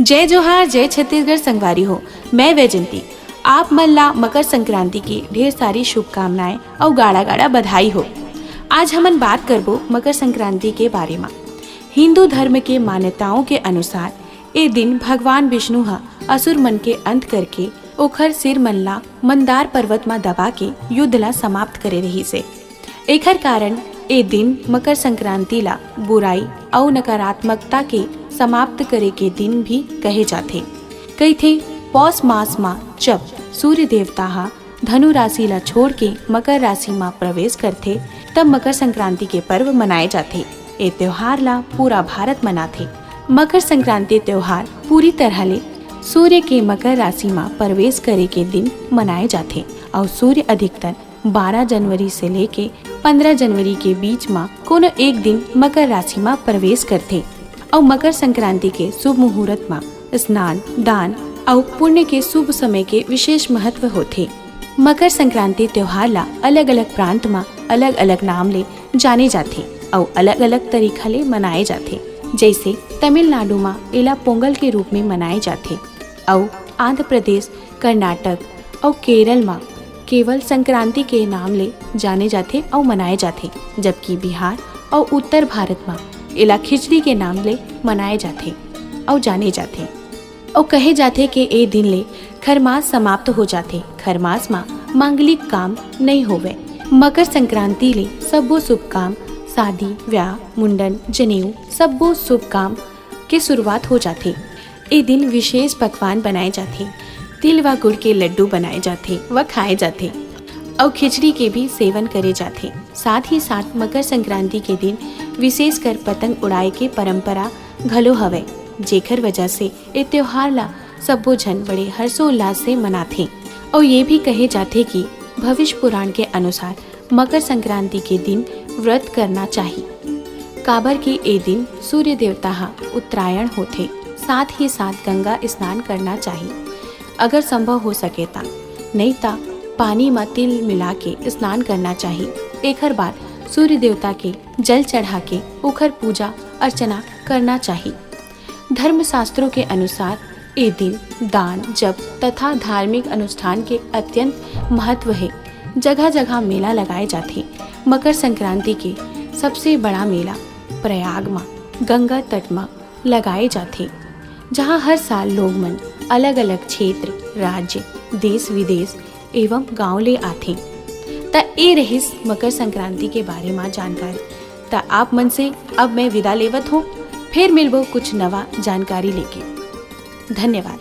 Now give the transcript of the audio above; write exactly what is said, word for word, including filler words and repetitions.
जय जोहार, जय छत्तीसगढ़ संगवारी हो। मैं वैजंती, आप मन ला मकर संक्रांति की ढेर सारी शुभकामनाएं अउ गाड़ा गाड़ा बधाई हो। आज हमन बात करबो मकर संक्रांति के बारे म। हिंदू धर्म के मान्यताओं के अनुसार ए दिन भगवान विष्णु ह असुर मन के अंत करके ओखर सिर मन ला मंदार पर्वत म दबा के युद्ध ला समाप्त करे रहिस हे। एखर कारण ए दिन मकर संक्रांति ला बुराई अउ नकारात्मकता के समाप्त करे के दिन भी कहे जाथे। कहिथे, पौष मास म जब सूर्य देवता ह धनु राशि ला छोड़ के मकर राशि म प्रवेश करथे, तब मकर संक्रांति के पर्व मनाए जाथे। ए त्योहार ला पूरा भारत मनाथे। मकर संक्रांति त्योहार पूरी तरह ले सूर्य के मकर राशि म प्रवेश करे के दिन मनाए जाथे अउ सूर्य अधिकतर बारह जनवरी से लेके पंद्रह जनवरी के बीच म कोनो एक दिन मकर राशि म प्रवेश करथे अउ मकर संक्रांति के शुभ मुहूर्त म स्नान, दान अउ पुण्य के शुभ समय के विशेष महत्व होथे। मकर संक्रांति त्योहार ला अलग-अलग प्रांत म अलग-अलग नाम ले जाने जाथे अउ अलग-अलग तरीका ले मनाए जाथे। जैसे तमिलनाडु म एला पोंगल के रूप में मनाए जाथे अउ आंध्र प्रदेश, कर्नाटक अउ केरल म केवल संक्रांति के नाम ले जाने जाथे अउ मनाए जाथे, जबकि बिहार अउ उत्तर भारत म एला खिचड़ी के नाम ले मनाए जाथे अउ जाने जाथे। अउ कहे जाथे के ए दिन ले खरमास समाप्त हो जाथे। खरमास म मांगलिक काम नइ होवय। मकर संक्रांति ले सब्बो शुभ काम, शादी, ब्याह, मुंडन, जनेऊ, सब्बो शुभ काम के शुरुआत हो जाथे। ए दिन विशेष पकवान बनाए जाथे। तिल व गुड़ के लड्डू बनाए जाथे व खाए जाथे अउ खिचड़ी के भी सेवन करे जाथे। साथ ही साथ मकर संक्रांति के दिन विशेषकर पतंग उड़ाए के परंपरा घलो हवय, जेखर वजह से ए त्योहार ला सब्बो झन बड़े हर्षोल्लास से मनाथे। अउ ये भी कहे जाथे कि भविष्य पुराण के अनुसार मकर संक्रांति के दिन व्रत करना चाही, काबर कि ए दिन सूर्य देवता ह उत्तरायण होथे। साथ ही साथ गंगा स्नान करना चाही, अगर संभव हो सके ता, नइ ता पानी म तिल मिला के स्नान करना चाही। एखर बाद सूर्य देवता के जल चढ़ा के ओखर पूजा अर्चना करना चाही। धर्मशास्त्रों के अनुसार ए दिन दान, जप तथा धार्मिक अनुष्ठान के अत्यंत महत्व हे। जगह-जगह मेला लगाए जाथे। मकर संक्रांति के सबसे बड़ा मेला प्रयाग म गंगा तट म लगाए जाथे, जहां हर साल लोग मन अलग-अलग क्षेत्र, राज्य, देश-विदेश एवं गांव ले आथे। त ए रहिस मकर संक्रांति के बारे म जानकारी। त आप मन से अब मैं विदा लेवत हूँ, फिर मिलबो कुछ नवा जानकारी लेके। धन्यवाद।